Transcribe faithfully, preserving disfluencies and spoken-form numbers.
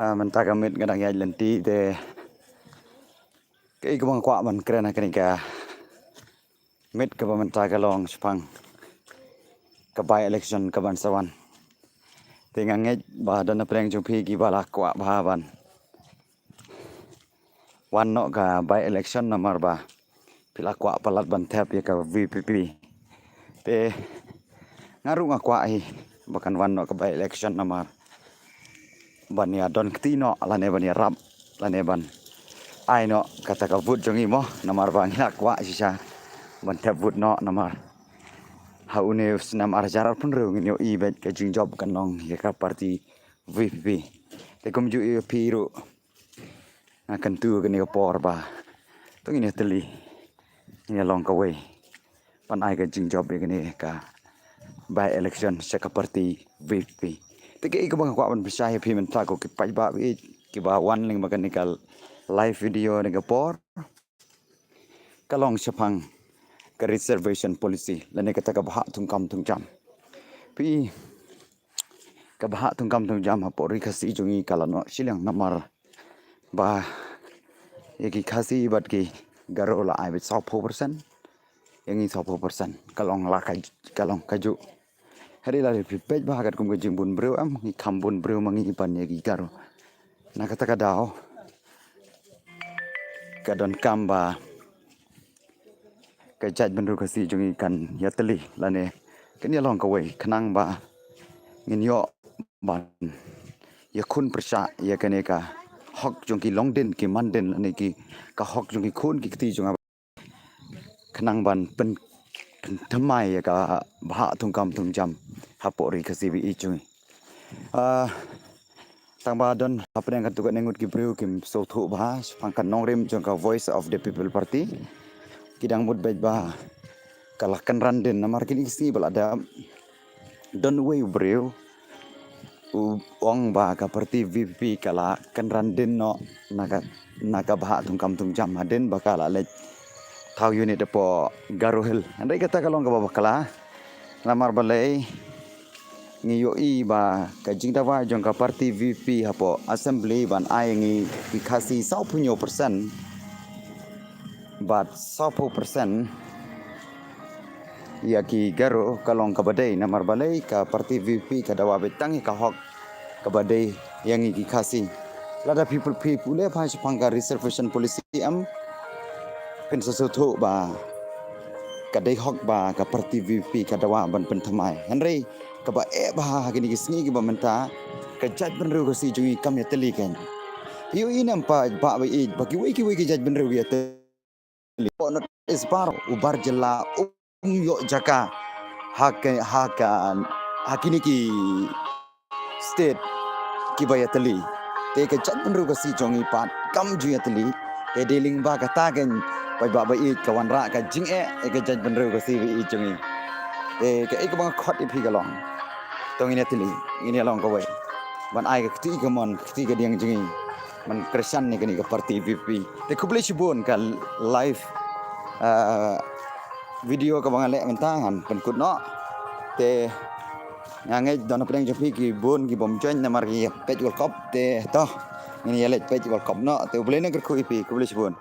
Ah, mynta ka miet nga dang ïaid lynti te kaei kaba nga kwah ban kren ha kane ka miet kaba mynta ka long shaphang ka by election kaban sa wan. Te nga ngeit ba don na pdeng jong phi kiba la kwah bha ban wan noh ka by election namar ba phi la kwah palat ban thep ïa ka V P P. Te nga ruh nga kwah hi ba kan wan noh ka by election namar ban ïa don kti noh lane ban ïarap lane ban ai noh kata ka vote jong i mo, namar ba ngi la kwah shisha ban thep vote noh namar ha une u snem ar hajar arphew hynriew ngin ïohi beit ka jingjop kan long ïa ka party V P P. Te kumjuh ïa phi ruh nga kyntu kane ka por ba to ngin ïatylli, ngin ïalong kawei ban ai ka jingjop ïa kane ka by election sha ka party V P P. Te kaei kaba nga kwah ban pynshai ïa phi mynta ko ki paidbah ba ïeit kiba wan lyngba kane ka live video ne ka por, ka long shaphang ka reservation policy lane kata ka bhah thungkam thungjam. Phi, ka bhah thungkam thungjam hapoh ri Khasi jong i ka la noh shiliang namar ba ïa ki Khasi bad ki Garo la ai beit sawphew percent, ïa ngi sawphew percent, ka long la ka, ka long kajuh. Hynrei lada phi peit bha katkum ka jingbun briew, em, ngi kham bun briew ma ngi ban ïa ki Garo. Na kata ka daw ka donkam ba ka jaitbynriew Khasi jong i kan ïatylli lane kan ïalong kawei khnang ba ngin ïoh ban ïakhun pyrshah ïa kane ka hok jong ki longdien ki mandien lane ki, ka hok jong ki khun ki kti jong nga khnang ban pyn, pynthymmai ïa ka bhah thungkam thungjam hapoh ri Khasi ba ïeit jong i. Ah, tang ba don hapdeng katto katne ngut ki briew kim sngewthuh bha shaphang ka nongrim jong ka Voice of the People Party. Ki dang mut beit ba ka la kynran dien namar kine ki sngi ba la dep don uwei u briew u ong ba ka party V P P ka la kynran dien noh na ka, na ka bhah thungkam thungjam hadien ba ka la leit thaw unit hapoh Garo Hills. Hynrei kata ka long kaba bakla. Namar balei? Ngi ïohi ba ka jingdawa jong ka party V P P hapoh assembly ban ai ngi ki Khasi sawphew percent bad sawphew percent ïa ki Garo ka long kaba dei. Namar balei? Ka party V P P ka dawa beit tang ïa ka hok kaba dei ïa ngi ki Khasi. Lada phi pule, phi pule bha shaphang ka reservation policy, em, phin sa sngewthuh ba ka dei hok ba ka party V P P ka dawa ban pynthymmai. Hynrei kaba eh bha ha kine ki sngi kiba mynta ka jaitbynriew Khasi jong i kam ïatylli kein. Ïohi ne em paidbah ba ïeit ba kiwei kiwei ki jaitbynriew ki ïatylli. Hapoh North East baroh u bar jylla um ïoh jaka ha ka, ha ka, ha kine ki state kiba ïatylli. Te ka jaitbynriew Khasi jong i pat kam ju ïatylli. Te dei lyngba kata kein paidbah ba ïeit ka wanrah ka jingeh ïa ka jaitbynriew Khasi ba ïeit jong i. Te kaei kaba nga khot ïa phi ka long, to ngin ïatylli, ngin ïalong kawei ban ai ka kti kamon, ka kti kadiang jong i ban kyrshan ïa kane ka party V P P. Te khublei shibun, ka live, ah, video kaba nga leh mynta ngan pynkut noh. Te nga ngeit don hapdeng jong phi ki bun ki bym join namar ki ïa peit World Cup, te to ngin ïa leit peit World Cup noh. Te U Blei un kyrkhu ïa phi, khublei shibun.